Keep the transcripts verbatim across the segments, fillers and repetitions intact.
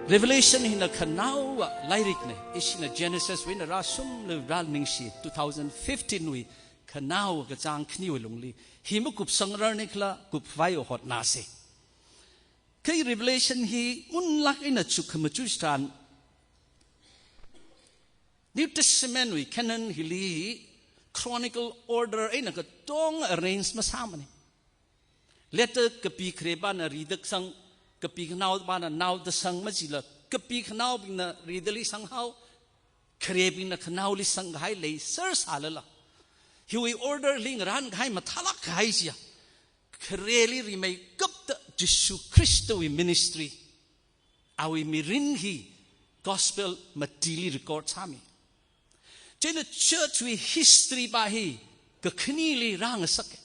Revelation hina khanaowa lairikna, ishina Genesis wina rāshunglaga rāningshi, two thousand fifteen wui khanaowa kachāng khaniwui lungli hi makupsangrarnikhala kupvai hotnāsa. Kha Revelation hi unlak eina chukkhamaja tharan New Testament wui canon hili chronological order eina katonga arrange masāmana. Letter kapi kharepana rida kasang, kapi khanaopana naoda sang majila, kapi khanaobingna ridali sanghao, kharebingna khanaoli sangkahai leiser sālala, hiwui order li ngarānkahai mathālāk kahai chiya, khareli rimeikapta Jishu Khristawui ministry, awui mirin hi gospel matili record sāmi. Chieina church wui history pa hi kakhaneli rāngasaka.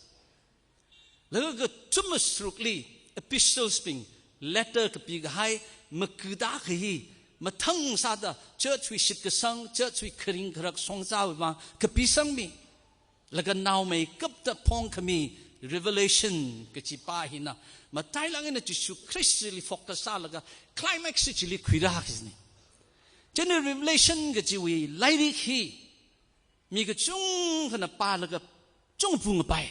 Laga kathuma sārukli epistles bing, letter kapikahai, makuda kahi, mathang sāda church wui shitkasang, church wui kharing kharak songzāwui vang kapisangmi. Laga naomeikapta phongkhami Revelation kachi pa hina matailāk eina Jishu Khristali focus sālaga climax chili khuira kajina. Chieina Revelation kachiwui lairik hi mi kachungkhana pālaga chungpung apai.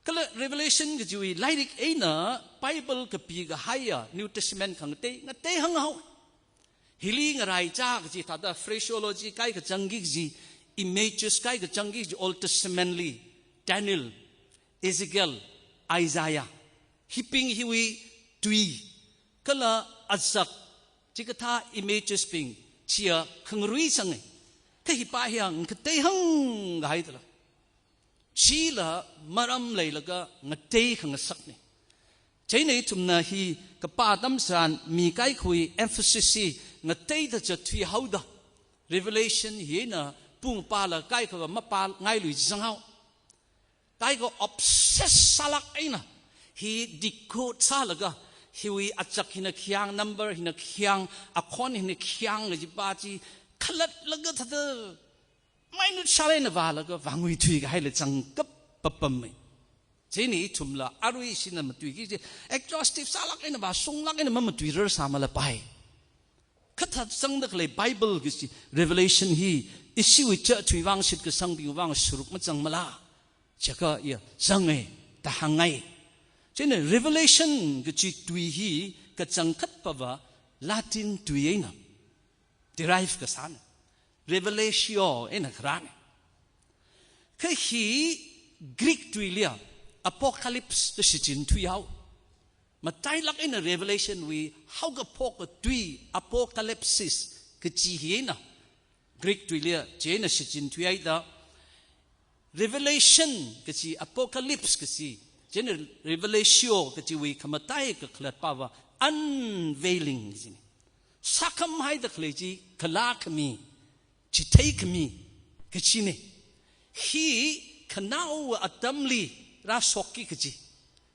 Kala Revelation kachiwui lairik eina Bible kapikahaiya New Testament khangatei, ngatei hānghao. Hili ngaraicha kachi thāda phraseology kaikachangki kaji, images kaikachangki kaji Old Testament li, Daniel, Ezekiel, Isaiah, hibing hiwui tui, kala azak, chikathā images bing chiya khangarui sanga. Kha hi pa hiya ngatei hāngkahai tala, chila maram leilaga ngatei khangasakna. Chieina ithumna hi kapā atam tharan mi kaikhawui emphasis hi ngateida zatthuihaoda, Revelation hi eina pung pāla kaikhava mapāngailui jisanghao. Kaikha obsess sālāk eina hi decode sālaga, hiwui azak hina khayang, number hina khayang, akhon hina khayang kaji pa chi khalatlaga thāda minute sālāk eina vālaga vānguithui kahaila zangkap papammei. Chieina ithumla arui ishina matuiki kaji exhaustive sālāk eina vāshunglāk eina mamatuirar sāmalapai. Kha thāda zangda khalei Bible kachi Revelation hi ishiwui church wui vang, shitkasangbing vang sāruk mazangmala? Chaka iya, zanga da hāngngai. Chieina Revelation kachi tui hi kachangkhat pava Latin tui eina derive kasāna. Revelatio eina kharāna. Kha hi Greek tuiliya apocalypse da shichin thuihao. Matailāk eina Revelation wui haokaphoka tui apocalypsis kachi hi eina Greek tuiliya chieina shichin thuihaida, Revelation kachi, apocalypse kachi, chieina revelatio kachiwui khamatai kakhalat pava unveiling kachina. Sākhamhaida khalei chi khalākhami, chitheikhami kachina. Hi khanaowa atamli rāshokki kaji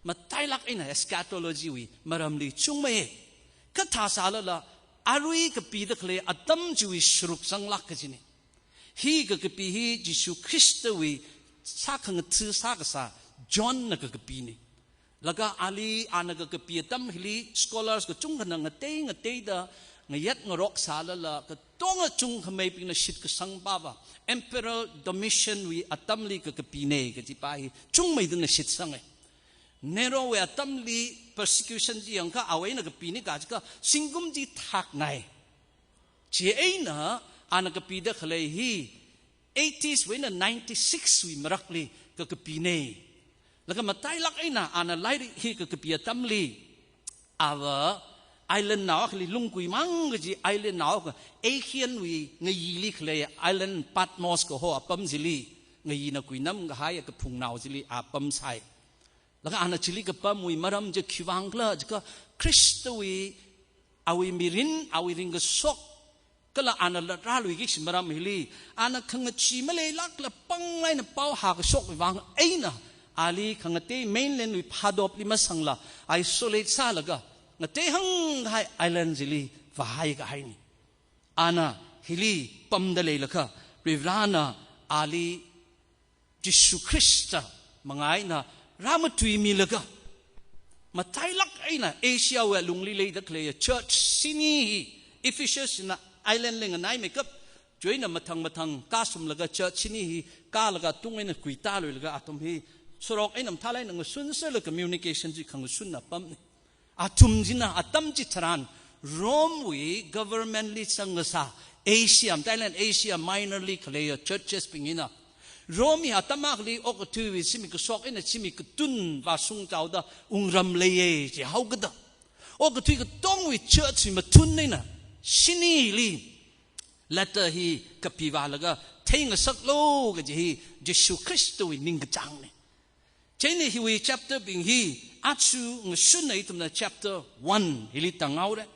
matailāk eina eschatology wui maramli chungmeiya. Kha thāsālala arui kapida khalei atam chiwui sāruk zanglāk kajina. Hi kakapi hi Jishu Khristawui sākhangatha sākasā Johnna kakapina. Laga ali ana kakapi atam hili scholars kachungkhana ngatei ngateida ngayat ngarok sālala, katonga chungkhameibingna shitkasang pava Emperor Domitian wui atamli kakapina kaji pa hi chungmeida na shitsanga. Nero wui atamli persecution chi yangkha awui eina kapina kaji kha zingkum chi thakngai. Chieina ana kapida khalei hi eighties wui eina ninety-six wui marakli kakapina. Laga matailāk eina ana lairik hi kakapi atamli, ava island nao akhali lungkuimang kaji island nao akha Aegean wui ngayili khalei island Patmos kaho apam chili, ngayina kuinam kahai kaphungnao chili apamsai. Laga ana chili kapamwui maram chi khiwuivang khala jiakha Khristawui awui mirin, awui ringkashok, kala ana latrāluiki kaji maram hili, ana khangachee maleilākla pānglāk eina pao hākashokwui vang eina, ali khangatei mainland wui phadopli masangla isolate sālaga ngatei hānghai island chili vāhai kahaina. Ana hili pamda leilakha Varivarana ali Jishu Khrista Manga eina rāmatuimilaga, matailāk eina Asiawui alungli leida khaleiya church shini hi, Ephesus na island li nganaimeikap, chieina mathang mathang kasumlaga church shini hi kālaga atung eina kuitāluilaga athum hi sorok eina mathālāk eina ngasunserlaga communication chi khangasunna apamna. Athum china atam chitharan Rome wui government li zangkasā Asia, matailāk eina Asia Minor li khaleiya churches bing hina Rome hi atam akhali okathuiwui zimiksho eina zimik katun vāshungchaoda wungram leiya jihaokada, okathui katongwui church wui mathun eina shinili letter hi kapivālaga theingasaklu kaji hi Jishu Khristawui ningkachāngna. Chieina hiwui chapter bing hi aja ngashunna ithumna chapter one hili tānghaora.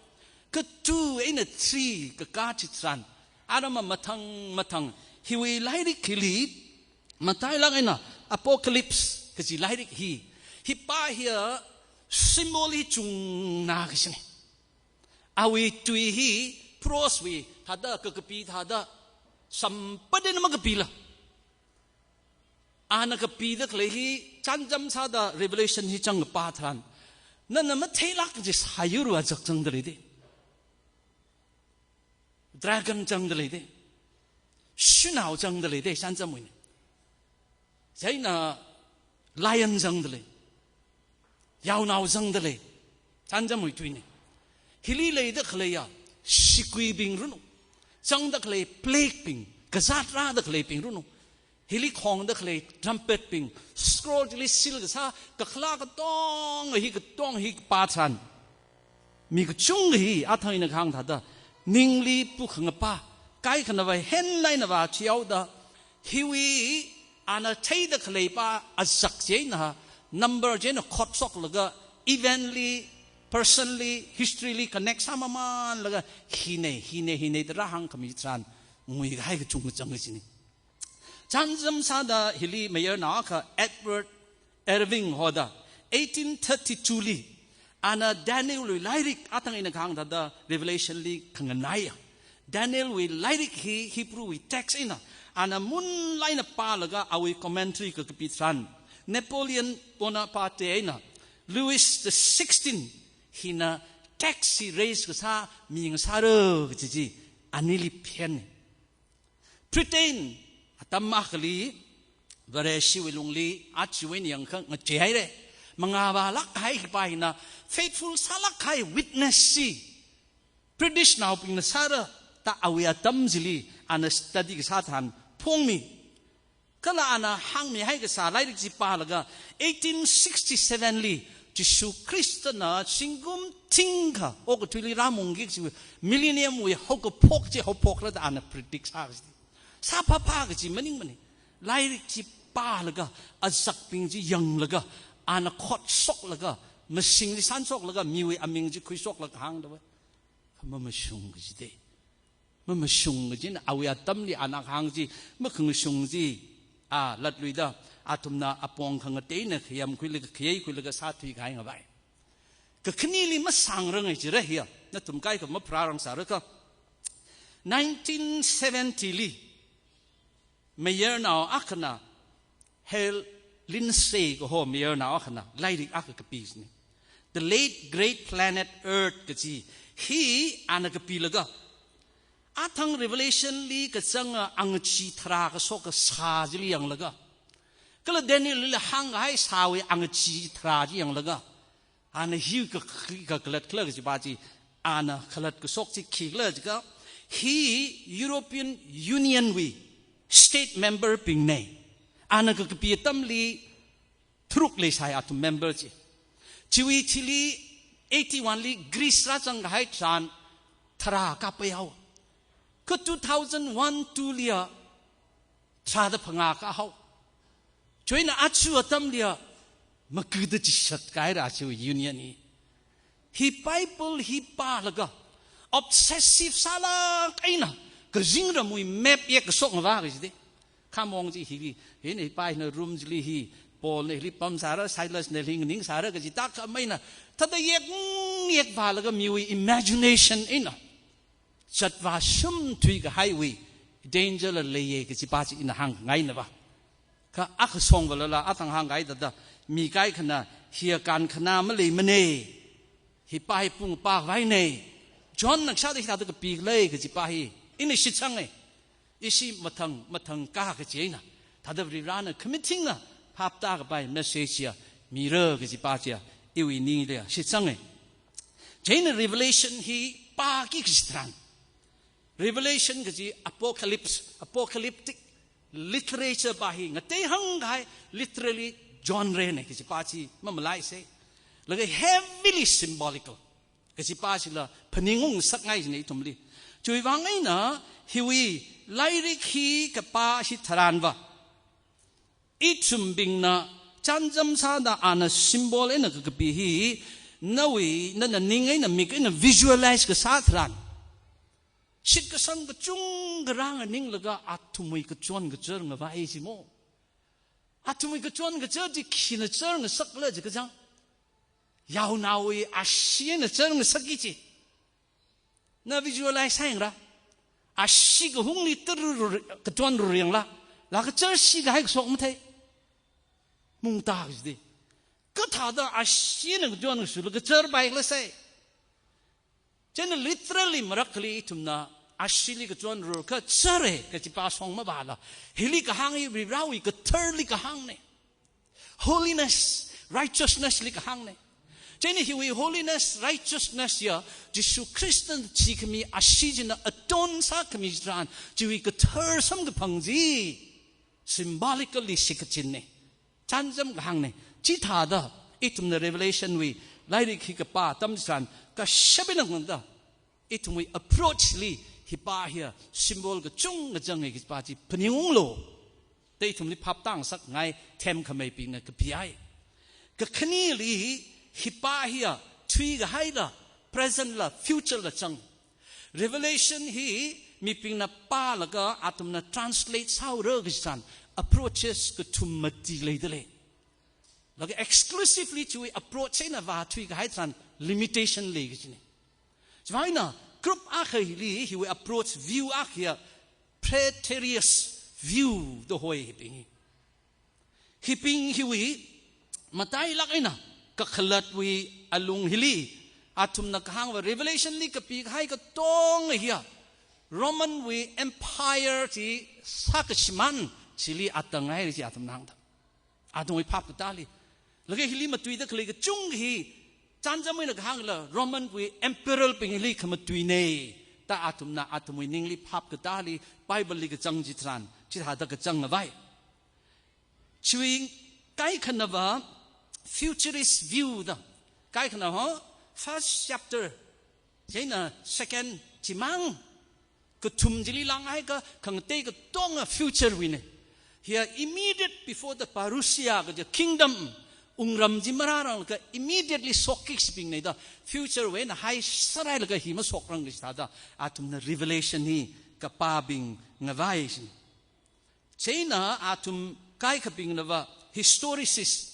Ka two eina three kakā chitharan, arama mathang mathang hiwui lairik hili matailāk eina Apocalypse kaji lairik hi, hi pā hiya symbol hi chungna kashina. Awui tui hi prose wui thāda, kakapi thāda, sampat eina makapila. Ana kapida khalei hi chānjam sāda Revelation hi zangkapā tharan, nana matheilāk kaji sāyur azak zangda leida. Dragon zangda leida. Shanao zangda leida, chānjamwuina. Chieina lion zangda lei. Yaonao zangda lei. Chānjamwui tuina. Hili leida khaleiya shikuibing ranu, zangda khalei plague bing, kazāt rāda khaleibing ranu, hili khongda khalei trumpet bing, scroll chili seal kasā kakhalat katonga hi, katonga hi kapā tharan, mi kachungkha hi athang eina kahāng thāda ningli pukhangapa, kaikhanava henlainava chihaoda, hiwui ana theida khalei pā azak chieina, number chieina khotsoklaga, event li, person li, history li connect sāmamanlaga, hina, hina, hina da rāhāngkhami tharan nguikahai kachungkha zanga kajina. Chānjam sāda hili mayarnao akha Edward Irving hoda eighteen thirty-two li ana Danielwui lairik athang eina kahāng thāda Revelation li khanganaiya. Danielwui lairik hi Hebrewwui text eina ana munlāk eina pālaga awui commentary kakapi tharan, Napoleon Bonaparte eina Louis the sixteenth hina tax hi raise kasā mi ngasāra kaji chi anili phenna. Britain atam akhali Vareshiwui lungli ajawui eina yangakha ngacheihaira. Mangāvālāk kahai khipā hina faithful sālāk kahai witness chi Britishnaobingna sāra da awui atam chili ana study kasā tharan phongmi. Kala ana hāngmihai kasā lairik chi pālaga eighteen sixty-seven li Jishu Khristana zingkum thingkha okathuili rāmungki kaji millennium wui haokaphok chi haophokra da ana predict sā kaji. Sāphāphā kaji maningmana. Lairik chi pālaga, azakbing chi yanglaga, ana khotsoklaga, mashing chi sānshoklaga, miwui aming chi khuishoklaga hāngda va. Kha mamashung kajida. Mamashung kajina awui atamli ana kahāng chi, makhangashung chi, a, latluida, athumna apong khangateina khayamkhuilaga, khayeikhuilaga sāthuikahai ngavai. Kakhaneli masāngranga jira hiya, nathum kaikha mapharārangsāra kha. Nineteen seventy li, mayarnao akhana, Hal Lindsey kaho mayarnao akhana lairik akha kapi jina. The Late Great Planet Earth kaji hi ana kapilaga, athang Revelation li kazanga angachee tharā kashok kasā chili yanglaga, kala Daniel lila hāngkahai sāwui angachee tharā chi yanglaga, ana hi ka, ka, kakhalat khala kajipa chi, ana khalat kashok chi khikhala jiakha, hi European Union wui state member bingna. Ana kakapi atamli tharuk leisai athum member chi. Chiwui thili eighty-one li Greece rāzangkahai tharan tharā kapai haowa. Kha two thousand one two liya tharāda phangā kahao. Chieina aja atamliya makuda chishat kahaira aja union hi. Hi Bible hi pālaga obsessive sālāk eina kazingramwui map yek kashok ngavā kajida. Khamong chi hili, hina hi pa hina room chili hi, Paulna hili pamsāra, Silasna hili nganingsāra kaji tak khamei eina, thāda yek, yekvālaga miwui imagination eina zatvāshum thuikahaiwui danger la leiya kajipa chi ina hāngngaina va. Kha akha song valala athang hāngkahai thāda, mi kaikhana hiya kankhana maleimana. Hi pa hi pung pa vaina. Johnna kashāda hithāda kapikhala kaji pa hi ina shitsanga. Ishi mathang, mathang ka kaji eina, thāda Varivarana khamathingna phaptākapai message ya mira kaji pa chiya iwui ningli shitsanga. Chieina Revelation hi pāki kaji tharan, Revelation kaji apocalypse, apocalyptic literature pa hi ngatei hāngkahai literary genre na kaji pa chi mamalaisa. Laga heavily symbolical kaji pa chila phaningung ngasakngai jina ithumli. Chiwui vang eina hiwui lairik hi kapā hi tharanva, ithumbingna chānjam sāda ana symbol eina kakapi hi, nawui, nana ning eina mik eina visualize kasā tharan, shitkasang kachungkha rānganinglaga athumwui kachon kachar ngavai jimo. Athumwui kachon kachar chi khina char ngasakla jikachang, yaonaowui ashee eina char ngasakki chi. Na visualize sāyangra. Ashee kahungli taruru kachon rur yangla, la kachar shikahai kashok mathei. Mungta kajida. Kathāda ashee eina kachon kashula kachar paikhala sai. Chieina literally marakhali ithumna asheeli kachon rur kachara kaji pa song mavāla, hili kahāng hi Varivarawui katharli kahāngna. Holiness, righteousness li kahāngna. Chieina hiwui holiness, righteousness ya Jishu Khristana thikhami ashee china atone sākhami tharan, chiwui kathar samkaphang chi symbolically shitkachinna. Chānjam kahāngna. Chithāda ithumna Revelation wui lairik hi kapā atam tharan, kashap eina kangda ithumwui approach li hi pa hiya symbol kachungkha zanga kaji pa chi phaningunglu. Da ithumli phaptā ngasakngai themkhameibingna kapihai. Kakhaneli hi pa hiya thuikahaila, present la, future la zang. Revelation hi mibingna pālaga athumna translate sāhaora kaji tharan, approaches kathum mati leidalei. Laga exclusively chiwui approach eina vāthuikahai tharan limitation lei kajina. Chivang eina group akha hili hiwui approach view akha hiya preterius view da hoi hibing hi. Hibing hiwui matailāk eina kakhalatwui alung hili athumna kahāngva Revelation li kapikahai katonga hiya Roman wui empire chi sākashimān chili atangngai chi athumna hāngda. Athumwui phap katāli. Laga hili matuida khalei kachungkha hi chānjam eina kahāngla Roman wui emperor bingli khamatuina da athumna athumwui ningli phap katāli Bible li kazang chitharan, chithāda kazang ngavai. Chiwui kaikhanava futurist view da. Kaikhanava first chapter, chieina second chimang kathum chili langhaikha khangatei katonga future wuina. Hiya immediate before the parousia kaja kingdom wungram chi marāranglaga immediately shokki kashibingna da future wui eina haisārhailaga hi mashokrang kaji thāda athumna Revelation hi kapābing ngavai shin. Chieina athum kaikhabingnava historicist,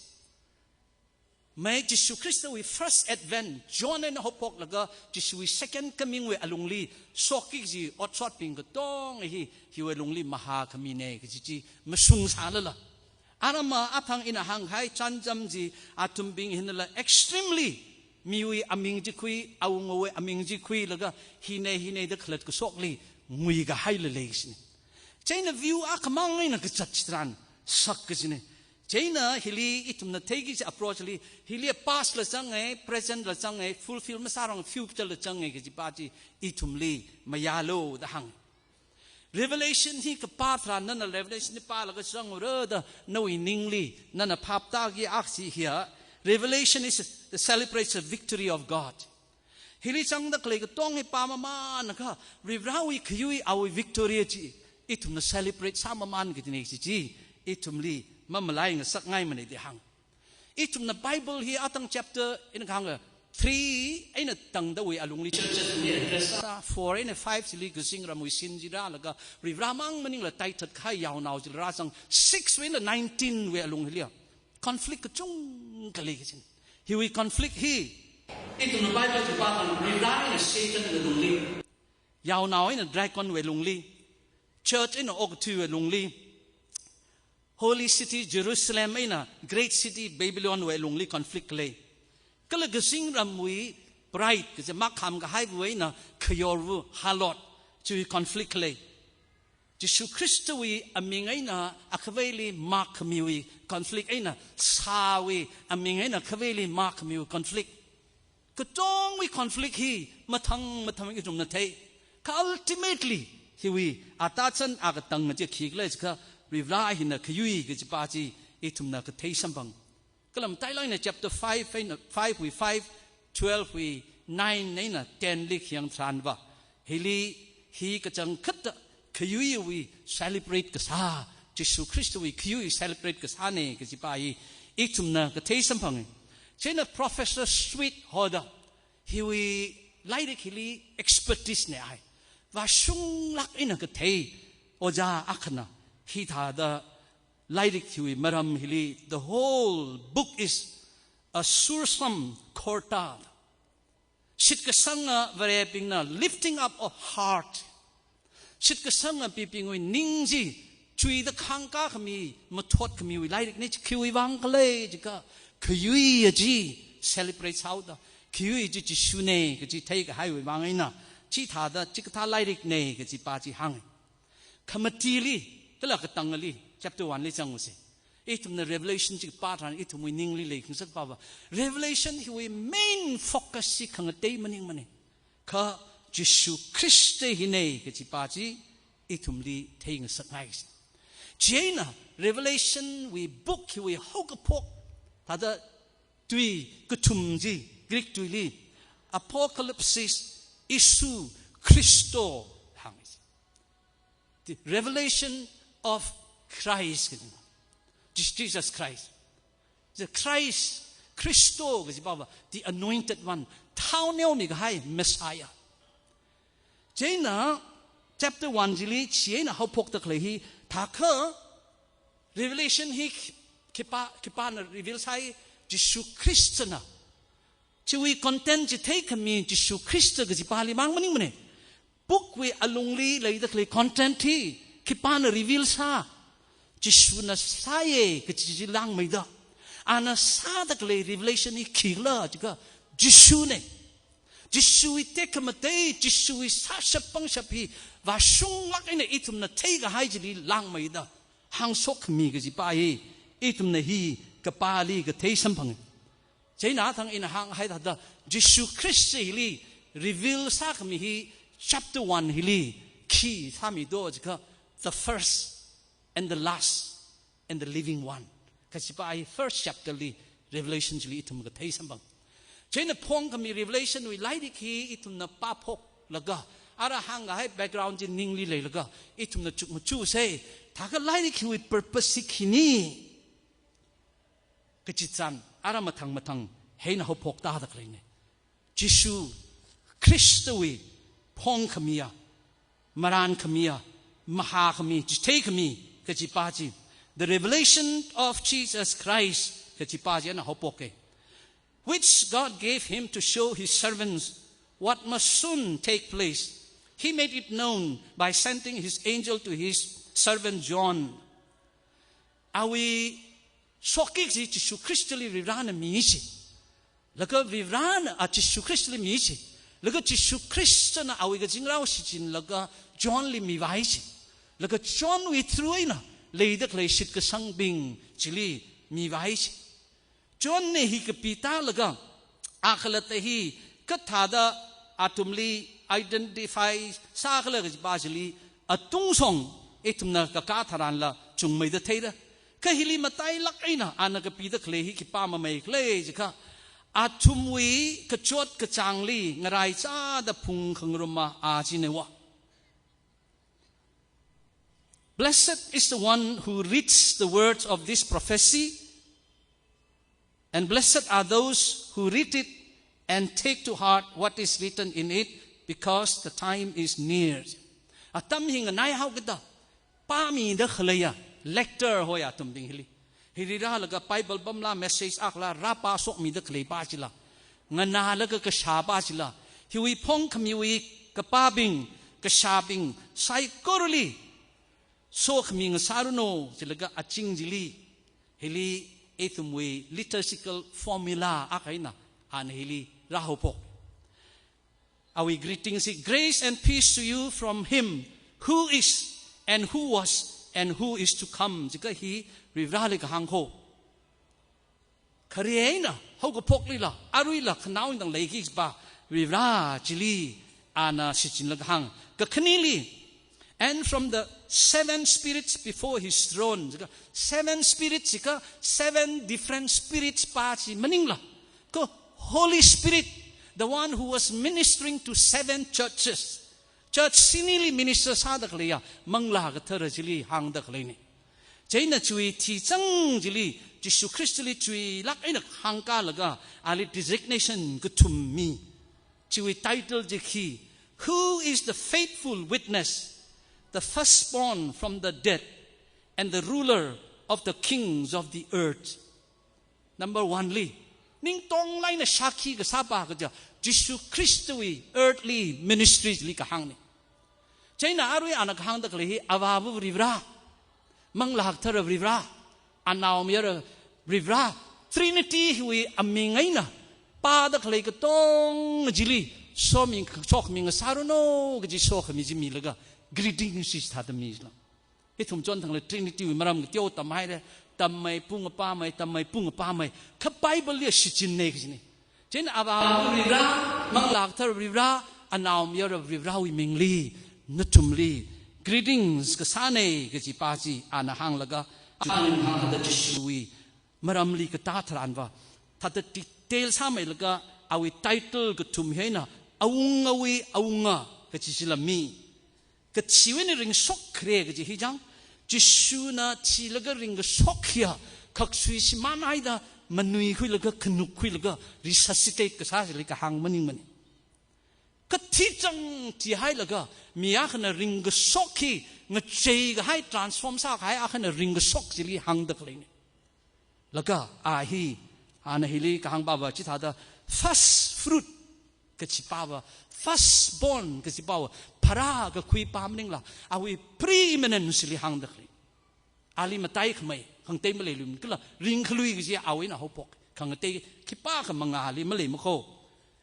mai Jishu Khristawui first advent, John eina haophoklaga Jishuwui second coming wui alungli shokki kaji otshotbing katonga hi, hiwui alungli mahākhamina kaji chi mashung sālala, arama athang ina hāngkahai chānjam chi athumbing hinala extremely miwui aming chi khui, awungawui aming chi khuilaga hina hina da khalat kashokli nguikahaila lei kashina. Chieina view akhamang eina kazat chitharan sak kajina. Chieina hili ithumna theiki kaji approach li, hili past la zanga, present la zanga, fulfill masārang future la zanga kaji pa chi ithumli mayālu da hāng. Revelation hi kapā tharan nana Revelation hi pālaga zangra da nawui ningli nana phaptāki aksi hiya, Revelation is the celebrates the victory of God. Hili zangda khalei katonga hi pāmamānakha Varivarawui khayui awui victory chi ithumna celebrate sāmamān kajina kaji chi ithumli mamalai ngasakngaimana da hāng. Ithumna Bible hi athang chapter eina kahāng three eina tangdawui alungli churches li address sā, four eina five chili kazingramwui sin chi rālaga Varivara mang maningla taithatkahai yaonao chila rāzang, six wui eina nineteen wui alung hiliya conflict kachungkha lei kajina. Hiwui conflict hi ithumna Bible chi pātharan Varivara eina Satan wui alungli, yaonao eina dragon wui alungli, church eina okathuiwui alungli, Holy City Jerusalem eina great city Babylon wui lungli conflict lei. Kala kazingramwui pride, kaja makham kahaiwui eina khayorwui harlot, chiwui conflict lei. Jishu Khristawui aming eina akhaveili makkhamiwui conflict eina, sāwui aming eina akhaveili makkhamiwui conflict. Katongwui conflict hi mathang mathang ithumna thei. Kha ultimately, hiwui atachan akatang chi khikhala jiakha, Varivara hina khayui kajipa chi ithumna kathei samphang. Kala matailāk eina chapter five eina, five wui five, twelve wui nine eina ten li khayang tharanva, hili hi kachangkhatta khayuiwui celebrate kasā, Jishu Khristawui khayui celebrate kasāna kajipa hi ithumna kathei samphanga. Chieina Professor Sweet hoda hiwui lairik hili expertise na hai. Vāshunglāk eina kathei ojā akhana hithāda lairik hiwui maram hili, the whole book is a sursum corda. Shitkasanga Varebingna lifting up a heart. Shitkasanga mibingwui ning chi chuida khangkā khami, mathot khamiwui lairikna. Chi khiwui vang khala jiakha, khayui chi celebrate sāhaoda, khayui chi Jishuna kaji theikahaiwui vang eina, chithāda chikathā lairikna kajipa chi hānga. Khamatili, kala katangali, chapter one li zangsa. Ithumna Revelation chi pā tharan ithumwui ningli leikhangasak pava, Revelation hiwui main focus chi khangatei maningmana. Kha Jishu Khrista hina kajipa chi ithumli theingasakngaisa. Chieina Revelation wui book hiwui haokaphok, thāda tui kathum chi, Greek tuili Apocalypsis esou Christo hānga. The revelation of Christ, kaji. Jesus Christ. The Christ, Christo kajipa va, the anointed one, thao neomi kahai Messiah. Chieina chapter one chili chieina haophokda khalei hi, thākha Revelation hi khipā, khipāna reveal sāi, Jishu Khristana. Chiwui content chi theikhami Jishu Khrista kajipali mang maningmana. Book wui alungli leida khalei content hi khipāna reveal sā, Jishuna sāya kaji chi langmeida. Ana sāda khalei revelation hi khikhala jiakha, Jishuna. Jishuwui tekhamatei, Jishuwui sāshap pangshap hi vāshunglāk eina ithumna theikahai chili langmeida hāngshokmi kajipa hi ithumna hi kapāli kathei samphanga. Chieina thang ina hānghai thāda, Jishu Khrista hili reveal sākhami hi chapter one hili khi sāmi do jiakha, the first and the last and the living one kajipa hi first chapter li Revelation chili ithum kathei samphang. Chieina phongkhami Revelation wui lairik hi ithumna pāphoklaga, ara hāngkahai background chi ningli leilaga ithumna chukmajāsa. Thākha lairik hiwui purpose hi khina kaji chān, ara mathang mathang eina haophoktada khaleina. Jishu Khristawui phongkhamiya, marānkhamiya, mahākhami, chitheikhami kajipa chi, the revelation of Jesus Christ kajipa chi eina haophoka. Which God gave him to show his servants what must soon take place. He made it known by sending his angel to his servant John. Awui sokkik chi Jishu Khristali Varivarana mi chi. Laga Varivarana, a, Jishu Khristali mi chi. Laga Jishu Khristana awui kazingrao shichinlaga Johnli mivai chi. Laga Johnwui through eina leida khalei shitkasangbing chili mivai chi. Johnna hi kapitālaga, a khalatta hi kathāda athumli identify sākhala kajipa chili atungshong ithumna kakā tharanla chungmeida theira. Kha hili matailāk eina ana kapida khalei hi khipā mamei khala jiakha, athumwui kachot kachāngli ngaraichāda phungkhangaruma a china va. Blessed is the one who reads the words of this prophecy, and blessed are those who read it and take to heart what is written in it, because the time is near. Atam hi nganaihaokida pāmida khaleiya, lector hoiya athumbing hili. Hili rālaga Bible pamla, message akhla rāpāshokmida khaleipa chila, nganālaga kashāpa chila, hiwui phongkhamiwui kapābing, kashābing saikorali sokhami ngasāranu, jilaga aching chili, hili ithumwui liturgical formula akha eina, ana hili rāhaophok. Awui greetings hi, "Grace and peace to you from him who is, and who was, and who is to come." Jiakha hi Varivarāli kahāng kho. Khare eina, haokaphoklila, aruila, khanao eina tang leiki kajipa Varivarā chili ana shichinlaga hāng. Kakhaneli, "And from the seven spirits before his throne." Jiakha seven spirits jiakha seven different spirits pa chi maningla, kha Holy Spirit, the one who was ministering to seven churches, church sinili minister sāda khaleiya Manglā Kathara chili hāngda khaleina. Chieina chiwui thichang chili, Jishu Khristali chuilāk eina hāngkalaga, ali designation kathum mi. Chiwui title chi khi, "Who is the faithful witness, the firstborn from the dead, and the ruler of the kings of the earth?" Number one li, ningtonglāk eina shākhi kasāpa kaja, Jishu Khristawui earthly ministry li kahāngna. Chieina arui ana kahāngda khalei hi, Avāva Varivarā, Manglā Kathara Varivarā, Anaomayara Varivarā, Trinity hiwui aming eina pāda khalei katonga chili, somi, sokhami ngasāranu kaji sokhami chi milaga, greetings chi thāda mila. Ithum chonthangla Trinity wui maram kateo tamhaira, Tammeipung Apamei, Tammeipung Apamei. Kha Bible li shichinna kajina. Chieina Avāva Varivarā, Manglā Kathara Varivarā, Anaomayara Varivarāwui mingli, nathumli greetings kasāna kajipa chi ana hānglaga, ana hāngda Jishuwui maramli katā tharanva, thāda detail sāmeilaga, awui title kathum hi eina, Awungawui Awunga kaji chila mi. Kachiwui eina ringshok khare kaji hi chang, Jishuna thilaga ringkashok hiya, khaksui shimānhaida manuikhuilaga, khanukkhuilaga, resuscitate kasā chili kahāng maningmana. Kha thichang thihailaga, mi akhana ringkashok hi, ngacheikahai, transform sākahai akhana ringkashok chili hāngda khaleina. Laga a hi, ana hili kahāngpava chithāda first fruit kajipava, first born kajipava, pharākakhuipa maningla, awui preeminence li hāngda khalei. Ali mataikhamei, khangatei maleiluimana, kala ringkhalui kaji awui eina haophok, khangatei khipākha mangāli maleima kho.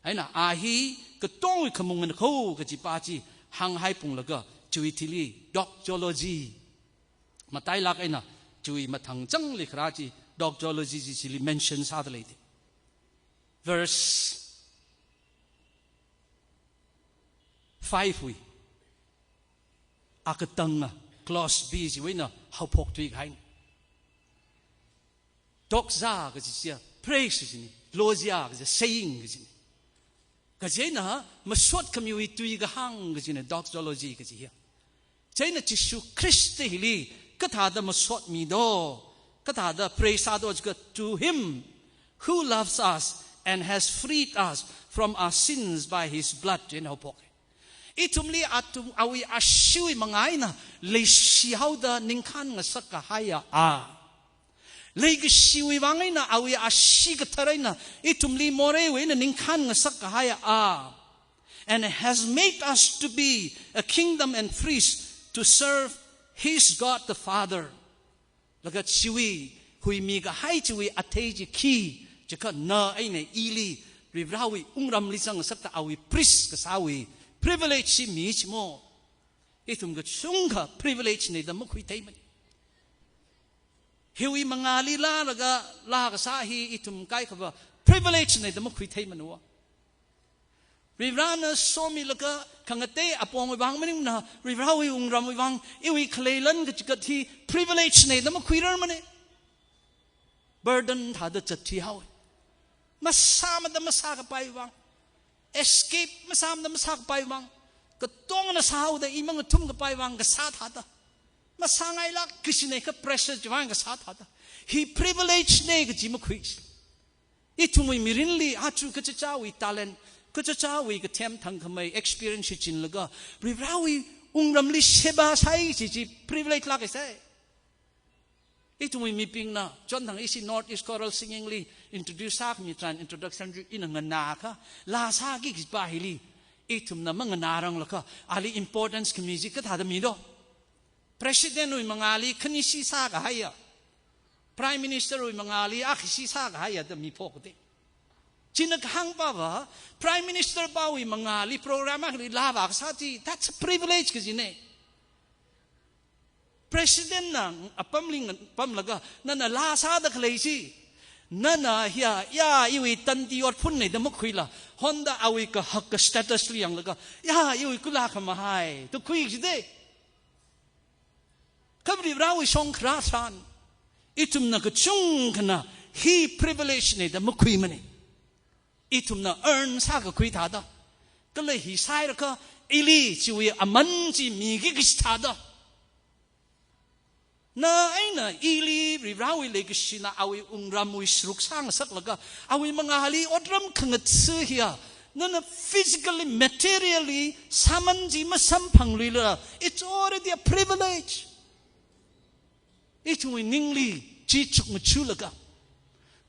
Eina a hi katongwui khamungana kho kajipa chi hānghaiphunglaga, chiwui thili doxology matailāk eina, chiwui mathang changli kharā chi, doxology chi chili mention sāda leida. Verse five wui akatanga, clause B chiwui eina haophok thuikahaina. Doxa kaji chiya praise kajina, logia kaji saying kajina. Kajina masot khamiwui tui kahāng kajina doxology kaji hiya. Chieina Jishu Khrista hili kathāda masotmi do, kathāda praise sā do jiakha, "To him who loves us and has freed us from our sins by his blood," chieina haophok. Ithumli athum awui ashiwui manga eina leishihaoda ningkhān ngasak kahaiya a. Leikashiwui vang eina awui ashee kathar eina ithumli moreiwui eina ningkhān ngasak kahaiya a. And has made us to be a kingdom and priests to serve his God the Father. Laga chiwui huimi kahai chiwui athei chi khi jiakha na eina ili Varivarāwui wungramli zang ngasakta awui priest kasāwui privilege chi mi chimo. Ithum kachungkha privilege na da makhuitheimana. Hiwui mangāli lālaga lā kasā hi ithum kaikhava privilege na da makhuitheimana. Varivarāna somilaga khangatei apongwui vang maningmana, Varivarāwui wungramwui vang iwui khalei lan kachikat hi privilege na da makhuirarmana. Burden thāda zatthuihaowa. Masāmada masākapai vang, escape masāmada masākapai vang, katongana sāhaoda i mangathumkapai vang kasā thāda, masāngailāk kajina kha pressure chiwui vang kasā thāda, hi privilege na kaji makhui. Ithumwui mirinli aja kachichāwui talent, kachichāwui kathem thangkhamei experience shichinlaga Varivarāwui wungramli sheba sāi kaji chi privilege lāk kahaisai. Ithumwui mibingna, chonthang ishi North East Choral Singing li introduce sākhami tharan introduction chi ina nganākha, lā sāki kajipa hili ithumna manganāranglakha, ali importance khami chi kathāda mi do? President wui mangāli khanishi sākahaiya, Prime Minister wui mangāli akhashi sākahaiya da miphok de. China kahāng pava, Prime Minister pawui mangāli program akhali laa vākasā chi, that's a privilege kajine. President na apamli pamlaga, nana laa sāda khalei chi, nana hiya, ya, iwui tandi otphunne da makhuila, honda awui kahak ka status li yanglaga, ya, iwui kula khamahai, da khui jide. Kha Varivarawui shongkharā tharan, ithumna kachungkhana hi privilege ne da makhuimane. Ithumna earn sākakhui thāda, kala hi sāhairakha ili chiwui aman chi miki kachi thāda. Na eina ili Varivarawui leikashina awui wungramwui sharuk sāngasaklaga, awui mangāli otram khangatha hiya, nana physically, materially, sāman chi masamphangluila, it's already a privilege. Ithumwui ningli chi chukmajalaga,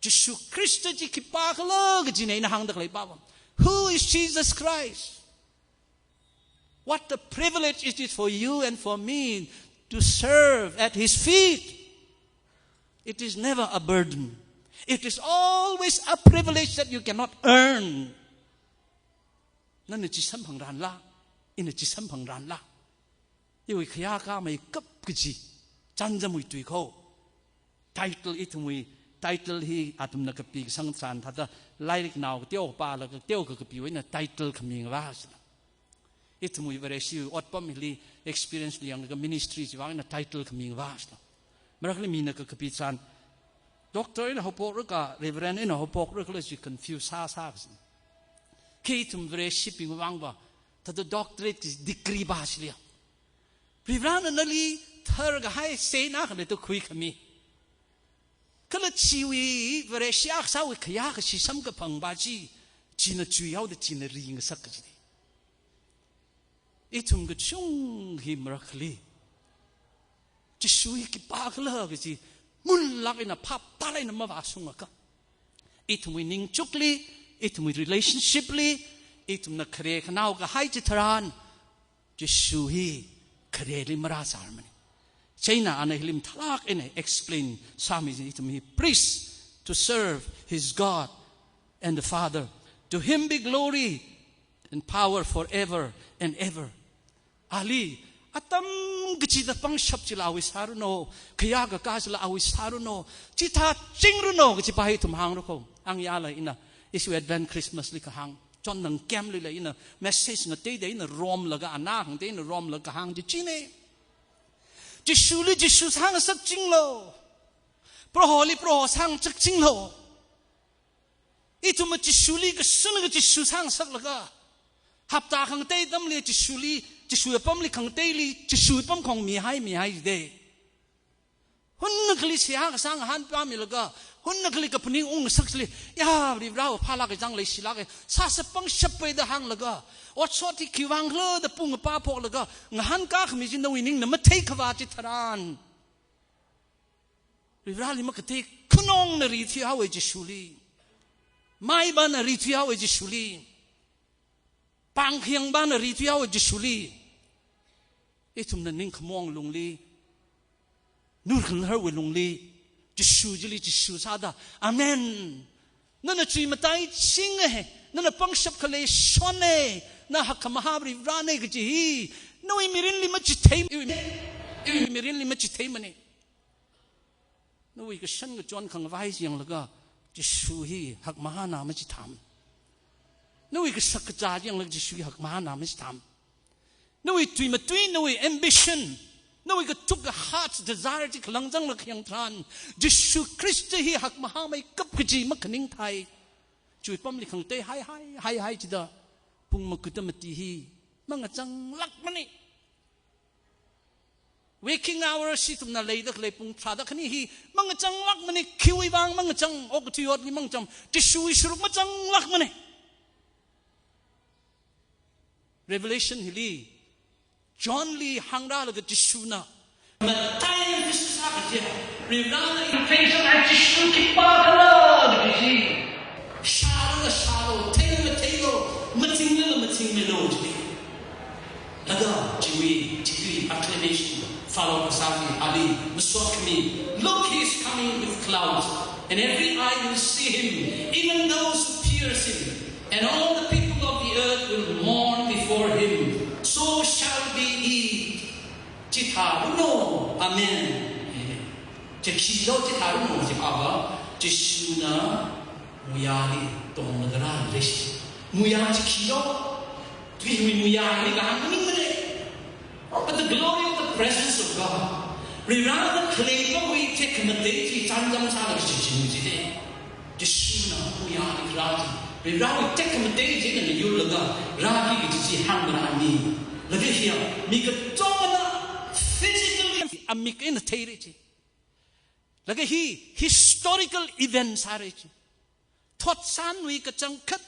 Jishu Khrista chi khipākhala kajina ina hāngda khalei pava. Who is Jesus Christ? What a privilege it is for you and for me to serve at his feet. It is never a burden. It is always a privilege that you cannot earn. Nana chi samphangranla, ina chi samphangranla, iwui khayā kameikap kaji, chānjamwui tui kho. Title, ithumwui title hi athumna kapi kasang tharan thāda, lairiknao kateo pālaga kateo kakapiwui eina title khaming vāsina. Ithumwui Vareshiwui otpam hili experience li yanglaga ministry chiwui vang eina title khaming vāsina. Marakhali mina kakapi tharan, doctor eina haophokra ka, reverend eina haophokra kala chi confuse sāsā kasina. Kha ithum Vareshibing vangva, thāda doctorate degree ba chiliya, Varivarana nali tharkahai seina khana da khuikhami. Kala chiwui Vareshi akha sāwui khayā kashi samkaphang ba chi, china chuihaoda china ringasak kajine. Ithum kachung hi marakhali, Jishu hi khipākhala kaji, munlāk eina phap tālāk eina mavāshungakha, ithumwui ningchukli, ithumwui relationship li, ithumna khare khanao kahai chitharan, Jishu hi khareli marāzārmane. Chieina ana hili mathālāk eina explain sāmi chi, ithum hi priest to serve his God and the Father. To him be glory and power forever and ever. Ali, atam kachida pangshap chila awui sāranu, khayā kakā chila awui sāranu, chithā chingranu kachi pa hi ithum hāngra kho. Angyāla ina, ishi Advent Christmas li kahāng, chon nang camp lila ina message ngateida ina romlaga, ana hāngda ina romlaga kahāng chi chine. Jishuli Jishu sāngasak chinglu. Proholi Proho sāngasak chinglu. Ithumva Jishuli kashunga Jishu sāngasaklaga, hapta khangatei atamli Jishuli, Jishu apamli khangateili, Jishu apam khong mihai mihai de. Hunnakhali seihā kasā ngahānpamilaga, hunnakhali kaphaning ungngasakli, ya, Varivarāva phālāka, chang leishilāka, sāsā pangshap pai da hānglaga, otshot hi khiwui vangkhala da pung apā phoklaga, ngahānkā khami chi nawui ningna matheikhavā chitharan, Varivarāli makatei khanongna rithuihaowa Jishuli. Maipana rithuihaowa Jishuli. Pāng khayangbana rithuihaowa Jishuli. Ithumna ningkhamaong lungli, nurkhanharwui lungli, Jishu chili Jishu sāda, Amen. Nana chuimataiching e, nana pangshap khalei shon e, na hakkhamahā Varivarāne kaji hi, nawui mirinli machithei, iwui, iwui mirinli machitheimane. Nawui kashan kachon khangavai chi yanglaga, Jishu hi hakmahāna machitham. Nawui kashakazā chi yanglaga, Jishu hi hakmahāna machitham. Nawui tuimatui, nawui ambition, nawui katuk ka heart desire chi khalang zanglāk khayang tharan, Jishu Khrista hi hakmahāmeikap kaji makhaning thai. Chiwui apamli khangatei haihai, haihai chida, pung makuta mati hi mangachanglākmane. Waking hours ithumna leida khalei pung tharāda khani hi mangachanglākmane, khiwui vang mangachang, okathui otli mangachang, Jishuwui sharuk machanglākmane. Revelation hili, Johnli hāngrālaga Jishuna, matai Jishu sā kaje, Varivarāna invitation a Jishu khipākhala kaji. Shālala shālu, theilala theilu, mazinglala mazingmilu ji. Laga chiwui, chiwui acclamation follow Shock me. Look, he is coming with clouds, and every eye will see him, even those who pierce him. And all the people of the earth will mourn before him. So shall we eat. Chithāruno. Amen. Chikshilo chithāruno, chipava. Jishuna muyali tonglaga rāli. Muya chikhilo. Tui muya ni kahāng maningmana. But the glory of the presence of God. Varivarāna khaleipakhawui tekhamatei chi chānjam sālaga shichin jide. Jishuna muyali rāli. Varivarāwui tekhamatei china miyurlaga rāli kaji chi hāngmana ni. Laga hiya, mi kachungkhana physically amik eina theira chi. Laga hi historical event sāra chi. Thotsanwui kachangkhat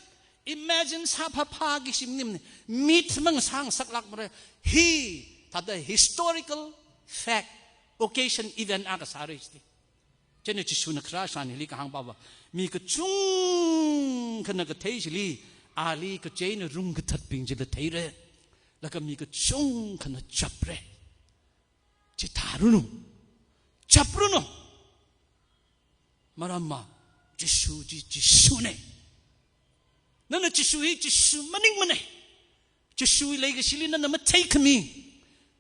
imagine sāphaphaki shim nim ni, mit mang sāngasaklākmara. Hi thāda historical fact, occasion, event akha sāra chi. Chieina Jishuna kharā shan hili kahāng pava, mi kachungkhana kathei chili, ali kacheina rungkathatbing chila theira. Laga mi kachungkhana chapra. Chithāruno. Chapruno. Maramva, Jishu chi Jishuna. Nana Jishu hi Jishu maningmana. Jishuwui leikashili nana matheikhami.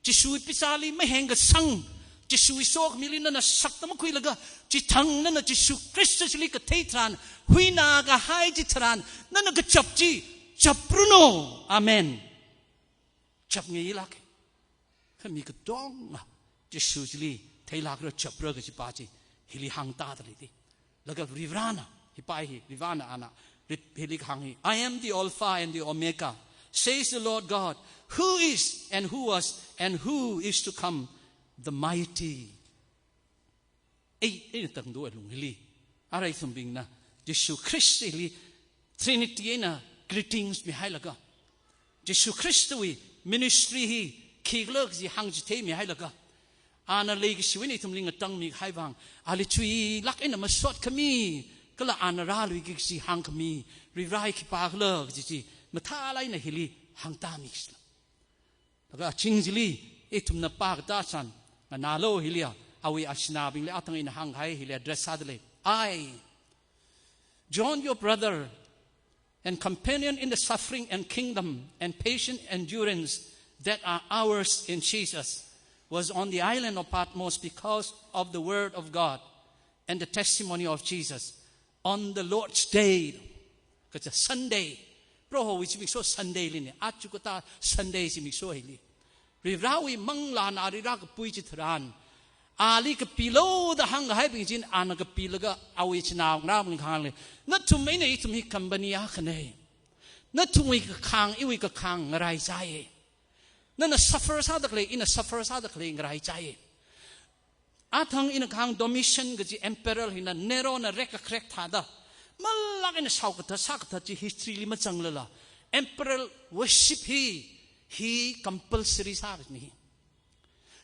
Jishuwui pizāli mahengkasang. Jishuwui sokhamili nana sakta makhuilaga, chithang nana Jishu Khrista chili kathei tharan, huinakahai chitharan, nana kachap chi chapruno. Amen. Chapngailāka. Kha mi katonga Jishu chili theilākra chapra kajipa chi hili hāngtāda leida. Laga Varivarāna, hipa hi Varivarāna ana, rit-, hili kahāng hi, "I am the Alpha and the Omega, says the Lord God, who is and who was and who is to come, the mighty." Ei, eina tangda alung hili, arui ithumbingna Jishu Khristali Trinity eina greetings mihailaga, Jishu Khristawui ministry hi khikhala kaji hāngchithei mihailaga, ana leikashiwui eina ithumli ngatangmihai vang, ali chuilāk eina masotkhami, kala ana rāluiki kaji hāngkhami, Varivarā hi khipākhala kaji chi mathālāk eina hili hāngtāmi kashila. Laga aching chili, ithumna pākatā san, nganālu hiliya, awui ashinaobingli athang eina hānghai hili address sāda lei. "I, John, your brother and companion in the suffering and kingdom and patient endurance that are ours in Jesus, was on the island of Patmos because of the word of God and the testimony of Jesus. On the Lord's day," kaja Sunday, Prohowui zimiksho Sunday lina, aja katā Sunday zimiksho hili, Varivarāwui manglāna ali rākapui chitharan, ali kapilu da hāngkahaibing china ana kapilaga awui chinaongarābingli kahāngli, "Nathum eina ithum hi company akhana. Nathumwui kakhāng, iwui kakhāng ngaraichāya. Nana suffer sāda khalei, ina suffer sāda khalei ngaraichāya." Athang ina kahāng Domitian kaji emperor hina Nerona rekakharek thāda, malāk eina shaokathat sākathat chi history li mazanglala, emperor worship hi, hi compulsory sāra ni.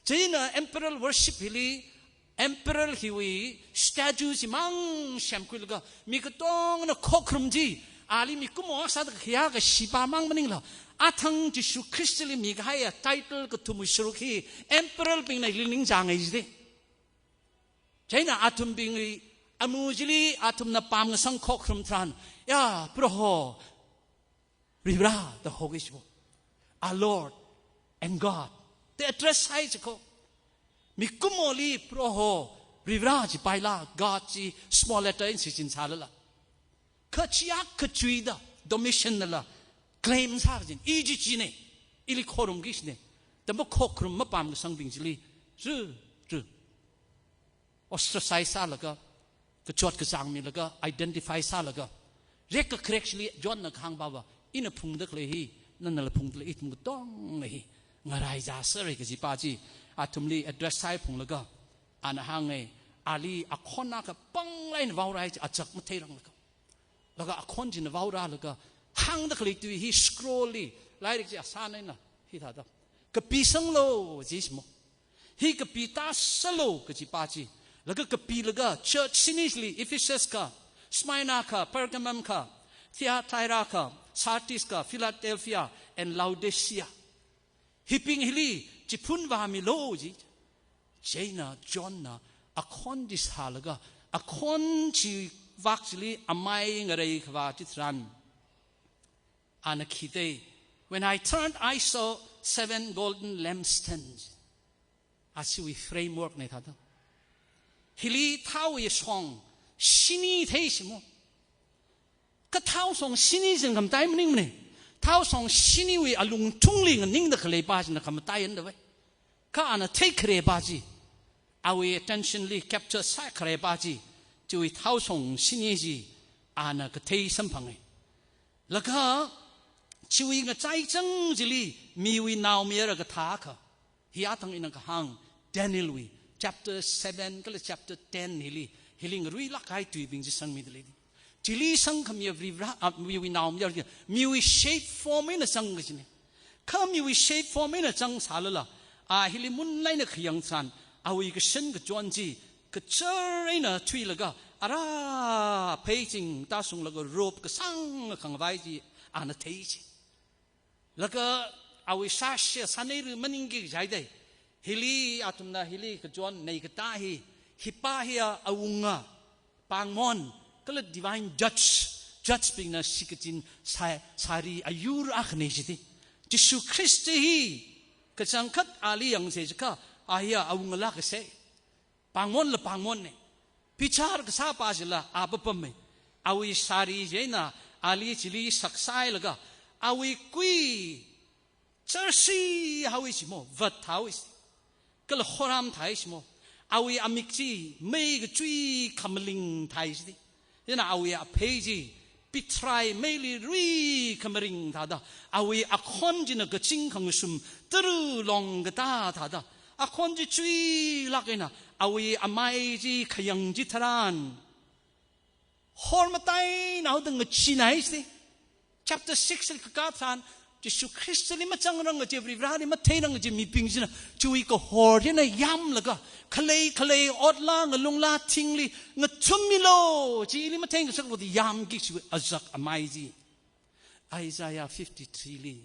Chieina emperor worship hili, emperor hiwui statue chimang semkhuilaga, mi katongana khokharum chi, ali mikumo sāda khayā kashipa mang maningla, athang Jishu Khristali mikahaiya title kathumwui sharuk hi emperorbingna hili ningchāngai jide. Chieina athumbingwui amu chili athumna pamngasang khokharum tharan, "Ya, Proho, Varivarā da hoki jibo. Our Lord and God." Da address sāi jiko. Mikumoli Proho, Varivarā jipaila, God chi small letter eina shichin sālala. Kha chiya kachuida Domitian nala claim sā kajina, "I chi china, ili khorumki kajina," da makhokharum mapamkasangbing chili, ru, ru, ostracize sālaga, kachot kachāng milaga, identify sālaga, rekakharek chili John na kahāng pava, "Ina phungda khalei hi, nanala phungda lei, ithum katongna hi ngaraichāsera," kajipa chi athumli address sāi phunglaga, ana hānga, ali akhon akha panglāk eina vaorāi chi achak matheiranglaga. Laga akhon china vaorālaga, hāngda khalei tui hi scroll li, lairik chi asān eina, hithāda, "Kapisanglu," jimo. "Hi kapitāsālu," kajipa chi. Laga kapilaga church shini chili, Ephesus kha, Smyrna kha, Pergamum kha, Thyatira kha, Sardis kha, Philadelphia and Laodicea. Hibing hili chiphun vāmilu ji. Chieina Johnna akhon chi sālaga, akhon chivak chili amai ngareikhavā chitharan, ana khi da, "When I turned, I saw seven golden lampstands." Ashiwui framework na thāda. Hili thaowui shong shini thei shimo. Kha thao shong shini chi khamatai maningmana. Thao shong shiniwui alungthungli nganingda khalei pa china khamatai yanda vai. Kha ana theikharepa chi, awui attention li capture sākharepa chi, chiwui thao shong shini chi ana kathei samphanga. Laga chiwui ngachaichang chili miwui naomayara kathā akha, hi athang ina kahāng, Danielwui chapter seven kala chapter ten hili, hili ngaruilāk kahai tuibing chi sangmida lei. Chili sangkhamiya Varivara, ah, miwui naomayara, miwui shape form eina zang kajina. Kha miwui shape form eina zangsālala, a hili munlāk eina khayang tharan, awui kashan kachon chi kachar eina thuilaga, ara phei chingda shunglaga robe kasāng khangavai chi ana thei chi. Laga awui sāshi sānei ru maningki jai dai. Hili athumna hili kachon nei katā hi, hipa hiya awunga pāngmon, kala divine judge, judge bingna shikachin sā-, sāri ayur akhana jida. Jishu Khrista hi kachangkhat ali yangsa jiakha, a hiya awunga lāksa. Pāngmonla pāngmonna. Bichar kasāpa chila a papamma. Awui sāri chieina ali chili saksailaga, awui kui charsi haowa shimo, vat haowa shi. Kala horam thai shimo. Awui amik chi mei kachui khamaling thai shida. Chieina awui aphei chi pitharai meili rui khamaring thāda, awui akhon china kaching khangashum tara long katā thāda, akhon chi chuilāk eina, awui amai chi khayang chitharan, hor mataina haoda ngacheenai shida. Chapter six li kakā tharan, Jishu Khristali mazangrang kaji, Varivarali matheirang kaji mibing china, chiwui kahor china yamlaga, khalei khalei otla, ngalungla, thingli ngathummilu, chili matheingasaklu da yamki kaji azak amai chi. Isaiah fifty-three li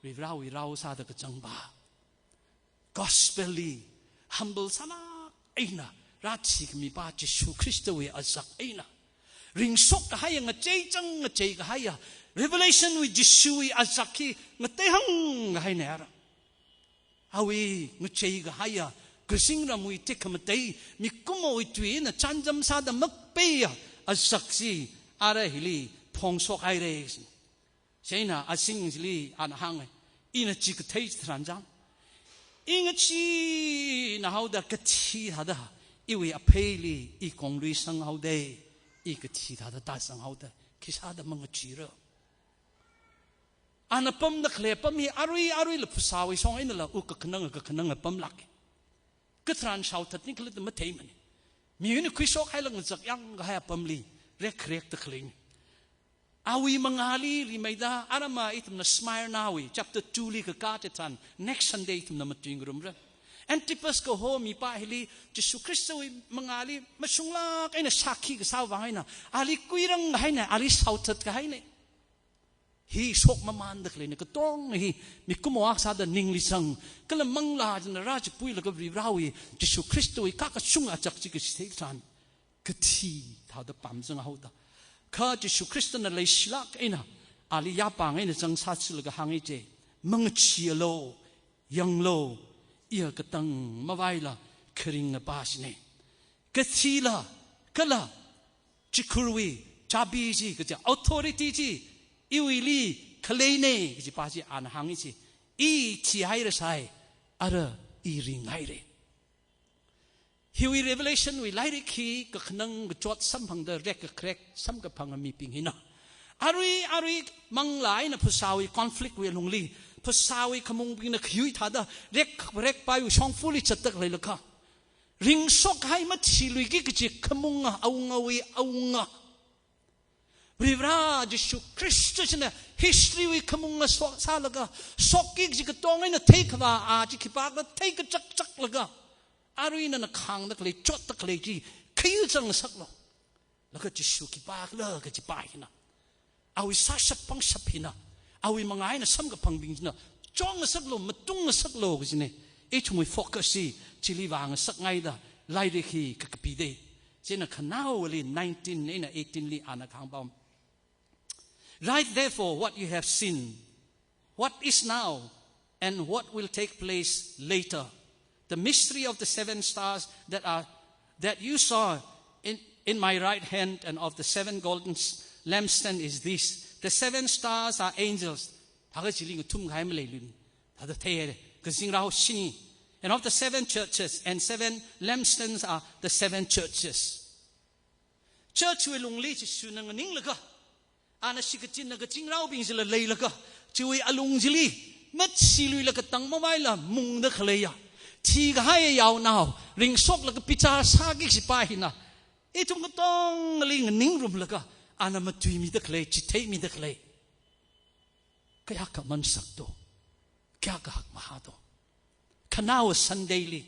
Varivarawui rao sāda kazangpa. Gospel li humble sālāk eina rāthikhamipa Jishu Khristawui azak eina, ringshok kahaiya, ngacheichang ngachei kahaiya, Revelation wui Jishuwui azak hi ngateihang kahaina ara. Awui ngachei kahaiya, kazingramwui tekhamatei, mikumowui tuina chānjam sāda makpeiya azak chi ara hili phongshok haira. Chieina azing chili ana hānga, ina chi kathei chitharan chang, i ngacheena haoda kathi thāda, iwui apheili i konglui sang haoda, i kathi thāda tāsang haoda, khisāda mangacheera. Ana pamda khalei apam hi arui aruila phasāwui shong einala u kakhanang kakhanang apamlāk. Katharan shaothatni khalatta matheimana. Miwui eina khuishok hailaga ngazak yang kahai apamli rek rekta khaleina. Awui mangāli rimeida, arama ithumna Smyrna wui chapter two li kakā chitharan, next Sunday ithumna matuingarumra. Antipas kaho mipa hili Jishu Khristawui mangāli mashunglāk eina sākhi kasā vang eina, ali kuirang kahaina, ali shaothat kahaina. Hi shokmamanda khaleina, katonga hi mikumo akha sāda ningli zang, kala manglā china rāchipuilaga Varivarawui, Jishu Khristawui kakashung azak chi kachithei tharan, kathi thāda pamzang haoda. Kha Jishu Khristana leishilāk eina ali yapāng eina zangsāchilaga hānga chi, mangacheealu, yanglu, iya katang mavaila kharinga pa china. Kathila, kala chikhurwui chabi chi kaja, authority chi iwuili khaleina kaji pa chi ana hānga chi, i thihairasai, ara i ringhaira. Hiwui Revelation wui lairik hi kakhanang kachot samphangda rek kakrek samkaphanga mibing hina, arui arui manglā eina phasāwui conflict wui alungli, phasāwui khamungbingna khayui thāda rek rekpaiwui shongfali zatda khaleilakha, ringshok hai mathiluiki kaji khamunga, awungawui awunga, Varivara Jishu Khrista china history wui khamunga so-, sālaga, shokki kaji katonga eina theikhavā a chi khipākhala theikachakchaklaga, arui nana khāngda khalei, chotda khalei chi khayuchang ngasaklu. Laga Jishu khipākhala kaji pa hina, awui sāshap pangshap hina, awui mangā eina samkaphangbing china chong ngasaklu, matung ngasaklu kajina. Ithumwui focus hi chili vāngasakngaida lairik hi kakapi dei. Chieina khanaowali nineteen eina eighteen li ana kahāng pam. Write therefore what you have seen, what is now, and what will take place later. The mystery of the seven stars that are, that you saw in, in my right hand and of the seven golden s-, lampstand is this. The seven stars are angels. Thākha chili ngathumkahai maleilui. Thāda theihaira. Kazingrao shini. And of the seven churches, and seven lampstands are the seven churches. Church wui alungli Jishuna nganinglaga, ana shikachinna kazingraobing chila leilaga, chiwui alung chili machiluila katang mavaila mungda khaleiya, thikahai yaonao ringshoklaga bichar sāki kajipa hina, ithum katongali nganingrumlaga, ana matuimida khalei, chitheimida khalei. Kayākha aman sak do, kayākha hakmahā do. Khanaowa Sunday li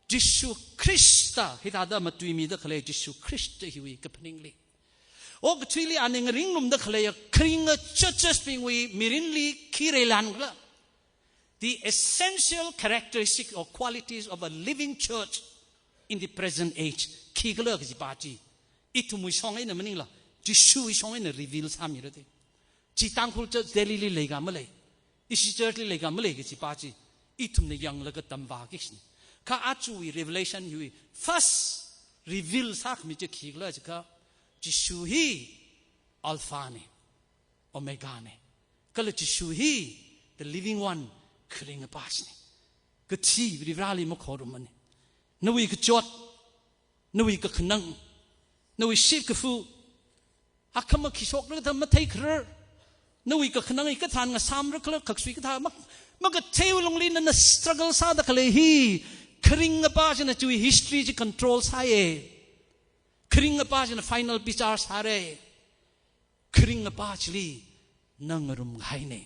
Jishu Khrista hithāda matuimida khalei, Jishu Khrista hiwui kaphaningli, okathuili ana ngaringrumda khaleiya kharinga churches bingwui mirinli khi reilankhala, the essential characteristic or qualities of a living church in the present age khikhala kajipa chi, ithumwui shong eina maningla, Jishuwui shong eina reveal sāmira dei. Chi Tangkhul Church Delhi li leika malei, ishi church li leika malei kajipa chi, ithumna yanglaga tamvāki kajina. Kha ajawui revelation hiwui first reveal sākhami chi khikhala jiakha, Jishu hi Alpha na, Omega na. Kala Jishu hi the living one, kharinga pa china. Kathi Varivarali makhorumana. Nawui kachot, nawui kakhanang, nawui shitkafu, akhama khi shokra kathā matheikharar, nawui kakhanang hi kathāna ngasāmra khala, khaksui kathā mak-, makatheiwui lungli nana struggle sāda khalei hi, kharinga pa china chiwui history chi control sāya. Kharinga pa china final bichar sāra. Kharinga pa chili na ngarumhaina.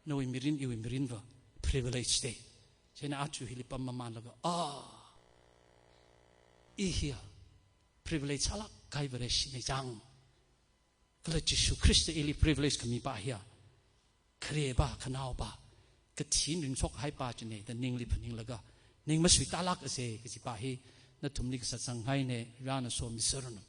Nawui mirin, iwui mirinva privilege dei. Chieina aja hili pam mamānlaga, ah, i hiya privilege sālāk kahai Vareshina chang. Kala Jishu Khrista ili privilege khami pa hiya, kharepā, khanaopā, kathi eina ringshokhai pa china da ningli phaninglaga, ning masuitālāksa kajipa hi nathumli kasā sanghaina. Varena somiseranu.